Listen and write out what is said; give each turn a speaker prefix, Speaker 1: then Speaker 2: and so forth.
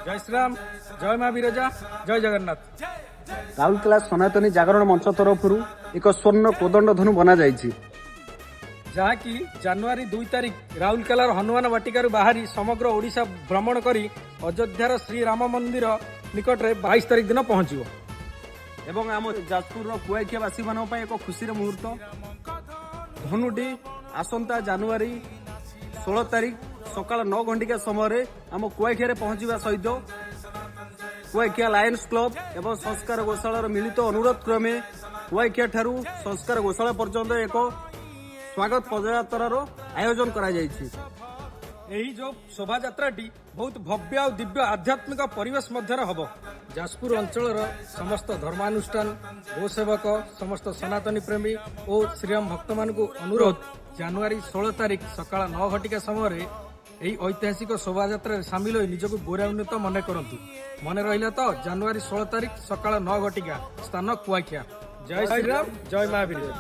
Speaker 1: ଜୟ ଶ୍ରୀରାମ, ଜୟ ମା ବିରଜା, ଜୟ ଜଗନ୍ନାଥ।
Speaker 2: ରାଉରକେଲା ସନାତନୀ ଜାଗରଣ ମଞ୍ଚ ତରଫରୁ ଏକ ସ୍ୱର୍ଣ୍ଣ କୋଦଣ୍ଡ ଧନୁ ବନାଯାଇଛି,
Speaker 1: ଯାହାକି ଜାନୁଆରୀ 2 ତାରିଖ ରାଉରକେଲାର ହନୁମାନ ବାଟିକାରୁ ବାହାରି ସମଗ୍ର ଓଡ଼ିଶା ଭ୍ରମଣ କରି ଅଯୋଧ୍ୟାର ଶ୍ରୀରାମ ମନ୍ଦିର ନିକଟରେ 22 ତାରିଖ ଦିନ ପହଞ୍ଚିବ।
Speaker 2: ଏବଂ ଆମ ଯାଜପୁରର କୁଆଖିଆବାସୀମାନଙ୍କ ପାଇଁ ଏକ ଖୁସିର ମୁହୂର୍ତ୍ତ। ଧନୁଟି ଆସନ୍ତା ଜାନୁଆରୀ 16 ତାରିଖ ସକାଳ 9 ଘଣ୍ଟିକା ସମୟରେ ଆମ କୁଆଖିଆରେ ପହଞ୍ଚିବା ସହିତ କୁଆଖିଆ ଲାୟନ୍ସ କ୍ଲବ ଏବଂ ସଂସ୍କାର ଗୋଶାଳାର ମିଳିତ ଅନୁରୋଧ କ୍ରମେ କୁଆଖିଆ ଠାରୁ ସଂସ୍କାର ଗୋଶାଳା ପର୍ଯ୍ୟନ୍ତ ଏକ ସ୍ୱାଗତ ପଦଯାତ୍ରାର ଆୟୋଜନ କରାଯାଇଛି।
Speaker 1: ଏହି ଯୋଉ ଶୋଭାଯାତ୍ରାଟି ବହୁତ ଭବ୍ୟ ଆଉ ଦିବ୍ୟ ଆଧ୍ୟାତ୍ମିକ ପରିବେଶ ମଧ୍ୟରେ ହବ। ଯାଜପୁର ଅଞ୍ଚଳର ସମସ୍ତ ଧର୍ମାନୁଷ୍ଠାନ, ଗୋସେବକ, ସମସ୍ତ ସନାତନୀ ପ୍ରେମୀ ଓ ଶ୍ରୀରାମ ଭକ୍ତମାନଙ୍କୁ ଅନୁରୋଧ, ଜାନୁଆରୀ 16 ତାରିଖ ସକାଳ 9 ଘଟିକା ସମୟରେ ଏହି ଐତିହାସିକ ଶୋଭାଯାତ୍ରାରେ ସାମିଲ ହୋଇ ନିଜକୁ ଗୌରବାନ୍ୱିତ ମନେ କରନ୍ତୁ। ମନେ ରହିଲା ତ? ଜାନୁଆରୀ 16 ତାରିଖ ସକାଳ 9 ଘଟିକା, ସ୍ଥାନ କୁଆଖିଆ। ଜୟ ଶ୍ରୀରାମ, ଜୟ ମା ବିରଜା।